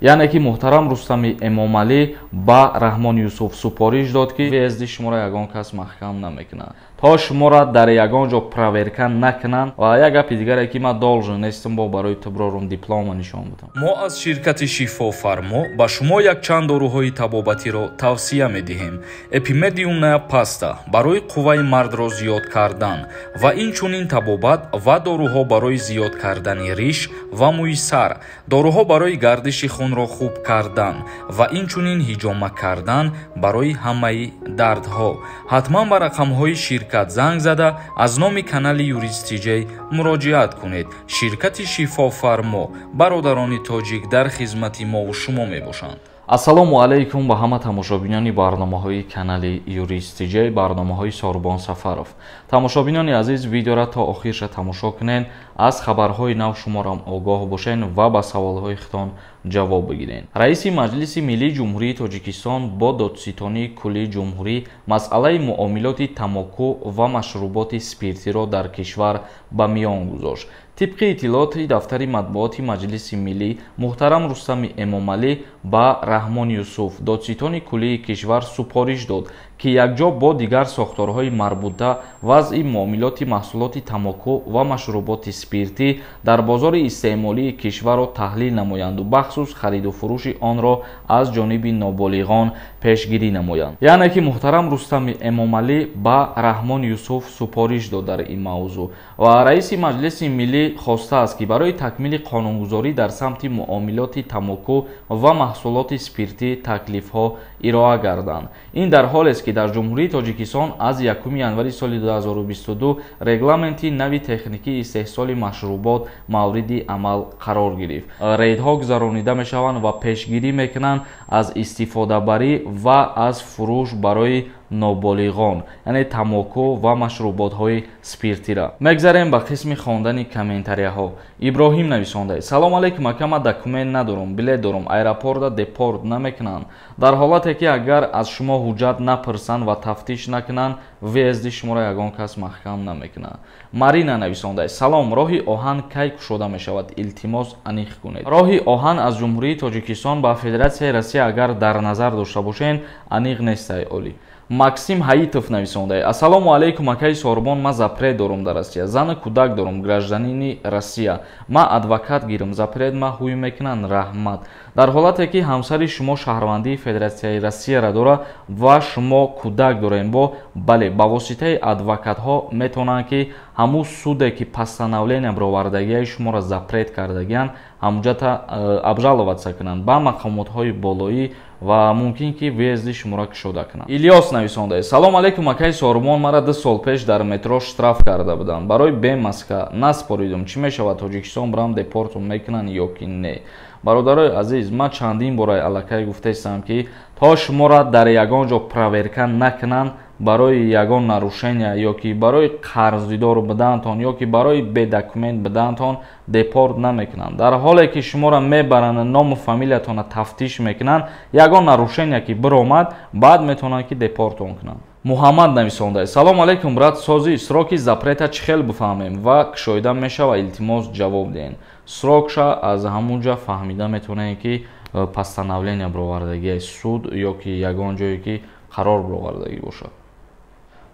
Яъне ки муҳтарам Рустами Эмомалӣ ба Раҳмон Юсуф супориш дод, ки въезди шуморо ягон кас маҳкам намекунад, то шуморо дар ягон ҷо проверка накунанд. Ва як гапи дигаре, ки ман должен нестам бо барои туброрум диплома нишон будам. Мо аз ширкати Шифофармо ба шумо якчанд доруҳои табобатиро тавсия медиҳем. Эпимедиумная паста барои қувваи мардро зиёд кардан ва инчунин табобат ва доруҳо барои зиёд кардани риш ва мӯи сар, доруҳо барои гардиши хунро хуб кардан ва инчунин ҳиҷома кардан барои ҳамаи дардҳо. Ҳатман ба рақамҳои ширкат занг зада, аз номи канали Юрист Тиҷей муроҷиат кунед. Ширкати Шифофармо, бародарони тоҷик дар хизмати мову шумо мебошанд. Ассалому алайкум ба ҳама тамошобинони барномаҳои канали Юрист Тиҷей, барномаҳои Сорбон Сафаров. Тамошобинони азиз, видеоро то охирша тамошо кунед, аз хабарҳои нав шуморам огоҳ бошед ва ба саволҳои худтон ҷавоб бигиред. Раиси Маҷлиси Миллии Ҷумҳурии Тоҷикистон бо додситонии куллии ҷумҳурӣ масъалаи муомилоти тамоку ва машруботи спиртиро дар кишвар ба миён гузошт. Тибқи иттилооти дафтари матбуоти Маҷлиси Миллӣ, муҳтарам Рустами Эмомалӣ ба Раҳмон Юсуф, додситони куллии кишвар, супориш дод, ки якҷо бо дигар сохторҳои марбута вазъи муомилоти маҳсулоти тамоку ва машруботи спиртӣ дар бозори истеъмолии кишварро таҳлил намоянду бахсус хариду фурӯши онро аз ҷониби ноболиғон пешгирӣ намоянд. Яъне ки муҳтарам Рустами Эмомалӣ ба Раҳмон Юсуф супориш дод дар ин мавзӯъ ва раиси Маҷлиси Миллӣ хостааст, ки барои такмили қонунгузорӣ дар самти муомилоти тамоку ва маҳсулоти спиртӣ таклифҳо ироа гарданд. Ин дар ҳолест, ки дар Ҷумҳурии Тоҷикистон аз 1 январи соли 2022 регламенти нави техникии истеҳсоли машрубот мавриди амал қарор гирифт. Рейдҳо гузаронида мешаванд ва пешгирӣ мекунанд аз истифодабарӣ ва аз фурӯш барои ноболиғон, яъне тамоку ва машруботҳои спиртира. Мегзарем ба қисми хондани комментарияҳо. Иброҳим нависонда: салом алейкум ака, ман документ надорам, билет дорам, аэропорта депорт намекунанд? Дар ҳолате ки агар аз шумо ҳуҷҷат напурсанд ва тафтиш накунанд, въезди шуморо ягон кас маҳкам намекунад. Марина нависонда: салом, роҳи оҳан кай кушода мешавад? Илтимос, аниқ кунед. Роҳи оҳан аз Ҷумҳурии Тоҷикистон ба Федератсияи Россия агар дар назар дошта бошед, аниқ нестай олӣ. Максим Ҳаитов нависонда: ассалому алайкум акаи Сорбон, ман запрет дорум дар Россия, зану кӯдак дорум, гражданини Россия, ман адвокат гирам, запрет ма ҳуй мекунанд? Раҳмат. Дар ҳолате ки ҳамсари шумо шаҳрвандии Федератсияи Россияро дорад ва шумо кӯдак дорем, бо бале, ба воситаи адвокатҳо метавонанд, ки ҳамун суде ки постановление бировардагиаи шуморо запрет кардагианд, ҳамуҷата обжаловаться кунанд ба мақомотҳои болоӣ ва мумкин ки въезди шуморо кушода кунанд. Илёс нависонда: салом алейкум акаи Сорбон, мара 2 сол пеш дар метро штраф карда буданд барои бемаска, наспоридум, чӣ мешавад? Тоҷикистон барам депортум мекунанд ё ки не? Бародарои азиз, ман чандин бораи аллакай гуфтаистам, ки то шуморо дар ягон ҷо проверка накунанд барои ягон нарушения ё ки барои қарздидор будаантон ё ки барои бедокумент будаантон депорт намекунанд. Дар ҳоле ки шуморо мебаранд, ному фамилиятонро тафтиш мекунанд, ягон нарушения ки биромад, баъд метавонанд, ки депортон кунанд. Муҳаммад нависонда: салом алейкум брат, сози сроки запрета чӣ хел бифаҳмем ва кушоида мешава? Илтимос, ҷавоб диҳед. Срокша аз ҳамун ҷа фаҳмида метавонем, ки постановление бировардагии суд ё ки ягон ҷое ки қарор бировардагӣ бошад.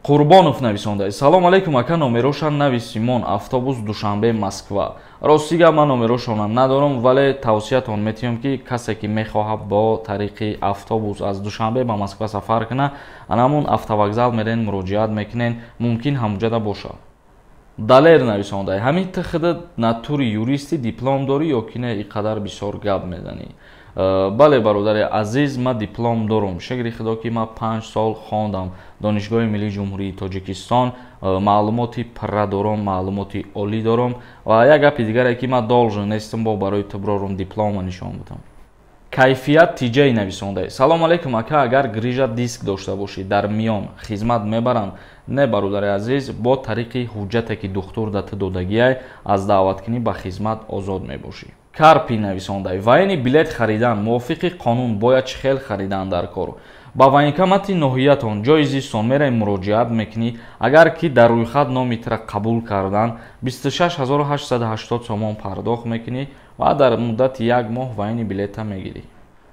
Қурбонов нависонда: салом алейкум ака, номероша нависимон, автобус Душанбе Москва. Рости гап, ман номерошонам надорам, вале тавсиятон метиҳам, ки касе ки мехоҳад бо тариқи автобус аз Душанбе ба Москва сафар кунад, анамун автовокзал мерен, муроҷиат мекунен, мумкин ҳамуҷада бошад. Далер нависонда: ҳамин ту худат натури юристи, диплом дорӣ ё ки не, ин қадар бисёр гап мезанӣ? Бале, бародари азиз, ман диплом дорам, шукри худо, ки ман 5 сол хондам Донишгоҳи Миллии Ҷумҳурии Тоҷикистон, маълумоти пурра дорам, маълумоти олӣ дорам. Ва як гапи дигаре, ки ман должен нестам бо барои туброрум диплома нишон будам. Кайфият Тиҷай нависонда: салом алейкум ака, агар грижа диск дошта бошӣ, дар миён хизмат мебаранд? Не, бародари азиз, бо тариқи ҳуҷҷате ки духтур да ту додагиай, аз даъваткунӣ ба хизмат озод мебошӣ. Карпи нависонда: военный билет харидан мувофиқи қонун бояд чӣ хел харидан дар кор? Ба военкомати ноҳиятон, ҷои зистон мераи, муроҷиат мекунӣ. Агар ки дар рӯйхат номи тира қабул кардан, 26880 сомон пардохт мекунӣ. Ва дар муддати як моҳ военный билета мегирӣ.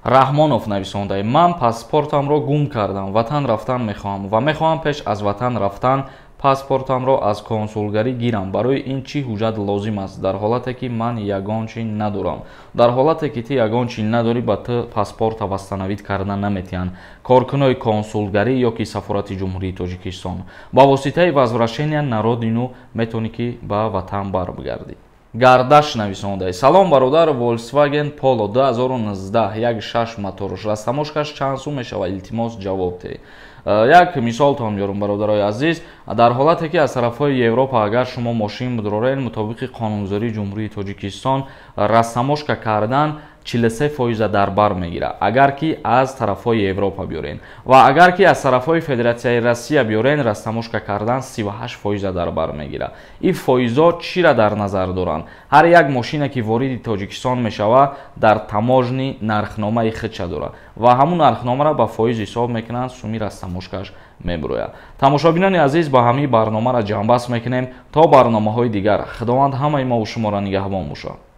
Раҳмонов нависонда: ман паспортамро гум кардам, ватан рафтан мехоҳам ва мехоҳам пеш аз ватан рафтан паспортамро аз консулгарӣ гирам. Барои ин чӣ ҳуҷҷат лозим аст, дар ҳолате ки ман ягон чи надорам? Дар ҳолате ки ту ягон чи надорӣ, ба ту паспорта восстановить карда наметиҳанд коркунои консулгарӣ ё ки сафорати Ҷумҳурии Тоҷикистон. Ба воситаи возвращения на родину метавонӣ ки ба ватан барбигардӣ. Гардаш нависонда: салом, бародар, Volkswagen Polo 2019 1.6 моторш, растаможкаш чанд сум мешавад? Илтимос, ҷавоб деҳ. Як мисолтон меёрам, бародарои азиз. Дар ҳолате ки аз тарафҳои Европа агар шумо мошин бидоред, мутобиқи қонунгузории Ҷумҳурии Тоҷикистон растаможка кардан 43 фоиза дар бар мегирад, агар ки аз тарафҳои Европа биёрен, ва агар ки аз тарафҳои Федератсияи Россия биёрен, растаможка кардан 38 фоиза дар бар мегирад. Ин фоизҳо чиро дар назар доранд? Ҳар як мошине ки вориди Тоҷикистон мешавад, дар таможни нархномаи худша дорад ва ҳамун нархномаро ба фоиз ҳисоб мекунанд, суми растаможкаш мебурояд. Тамошобинони азиз, ба ҳамин барномаро ҷамъбаст мекунем. То барномаҳои дигар Худованд ҳамаи мову шуморо нигаҳбон бошад.